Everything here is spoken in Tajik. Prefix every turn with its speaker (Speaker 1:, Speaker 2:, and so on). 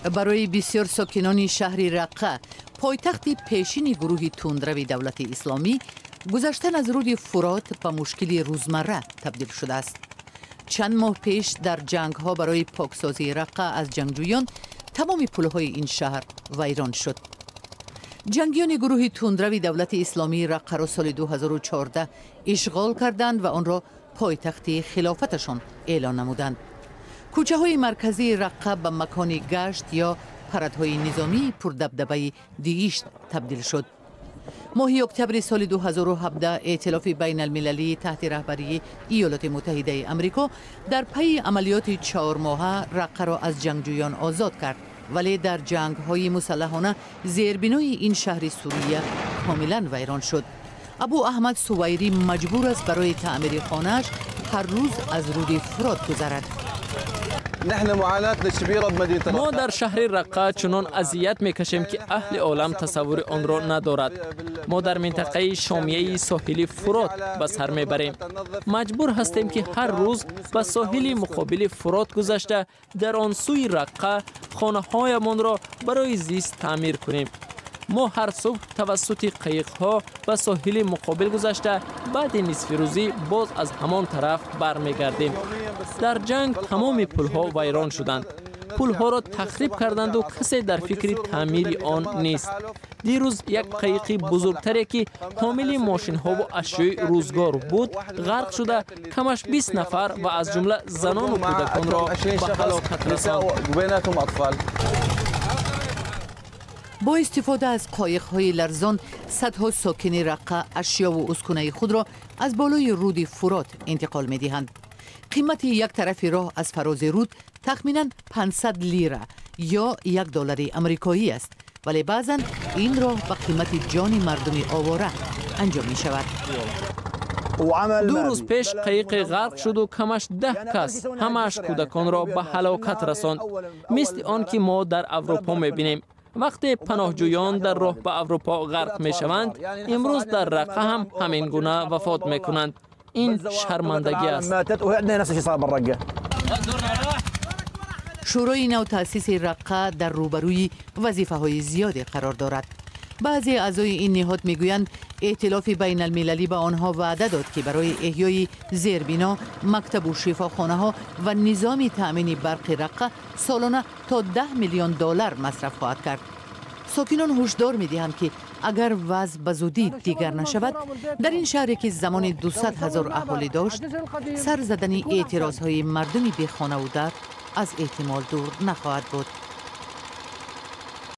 Speaker 1: Барои бисёр сокинони шаҳри Раққа, пойтахти пешини гурӯҳи тундрави Давлати Исломӣ, гузаштан аз руди Фурот ба мушкили рӯзмарра табдил шудааст. Чанд моҳ пеш дар ҷангҳо барои поксозии Раққа аз ҷангҷӯён тамоми пулҳои ин шаҳр вайрон шуд. Ҷангиёни гурӯҳи тундрави Давлати Исломии Раққаро соли 2014 ишғол карданд ва онро пойтахти хилофаташон эълон намуданд. Кӯчаҳои марказии Раққа ба макони гашт ё парадҳои низомии пурдабдабаи ДИИШ табдил шуд. Моҳи октябри соли 2017 эътилофи байналмилалии таҳти раҳбарии Иёлоти Муттаҳидаи Амрико дар пайи амалиёти 4-моҳа Раққаро аз ҷангҷӯён озод кард, вале дар ҷангҳои мусаллаҳона зербинои ин шаҳри Сурия комилан вайрон шуд. Абу Аҳмад Сувайрӣ маҷбур аст барои таъмири хонааш ҳар рӯз аз руди Фурот гузарад.
Speaker 2: Мо дар шаҳри Раққа чунон азият мекашем, ки аҳли олам тасаввури онро надорад. Мо дар минтақаи шомияи соҳили Фурот ба сар мебарем. Маҷбур ҳастем, ки ҳар рӯз ба соҳили муқобили Фурот гузашта, дар он сӯи Раққа хонаҳоямонро барои зист таъмир кунем. Мо ҳар субҳ тавассути қайиқҳо ба соҳили муқобил гузашта, баъди нисфирӯзӣ боз аз ҳамон тараф бармегардем. Дар ҷанг тамоми пулҳо вайрон шуданд, пулҳоро тахриб карданду касе дар фикри таъмири он нест. Дирӯз як қайиқи бузургтаре, ки ҳомили мошинҳову ашёи рӯзгор буд, ғарқ шуда, камаш 20 нафар ва аз ҷумла занону кӯдаконро ба ҳалокат расонд.
Speaker 1: Бо истифода аз қоиқҳои ларзон садҳо сокини Раққа ашёву ускунаи худро аз болои руди Фурот интиқол медиҳанд. Қимати як тарафи роҳ аз фарози руд тахминан 500 лира ё 1 доллари амрикоӣ аст, вале баъзан ин роҳ ба қимати ҷони мардуми овора анҷом мешавад.
Speaker 2: 2 рӯз пеш қайиқе ғарқ шуду камаш 10 кас, ҳамааш кӯдаконро ба ҳалокат расонд. Мисли он ки мо дар Аврупо мебинем, вақте паноҳҷӯён дар роҳ ба Аврупо ғарқ мешаванд, имрӯз дар Раққа ҳам ҳамин гуна вафот мекунанд. Ин шармандагӣ аст.
Speaker 1: Шӯрои навтаъсиси Раққа дар рӯбарӯи вазифаҳои зиёде қарор дорад. Баъзе аъзои ин ниҳод мегӯянд, эътилофи байналмилалӣ ба онҳо ваъда дод, ки барои эҳёи зербино, мактабу шифохонаҳо ва низоми таъмини барқи Раққа солона то 10 миллион доллар масраф хоҳад кард. Сокинон ҳушдор медиҳанд, ки агар вазъ ба зудӣ дигар нашавад, дар ин шаҳре, ки замони 200 ҳазор аҳолӣ дошт, сар задани эътирозҳои мардуми бехонаву дар аз эҳтимол дур нахоҳад буд.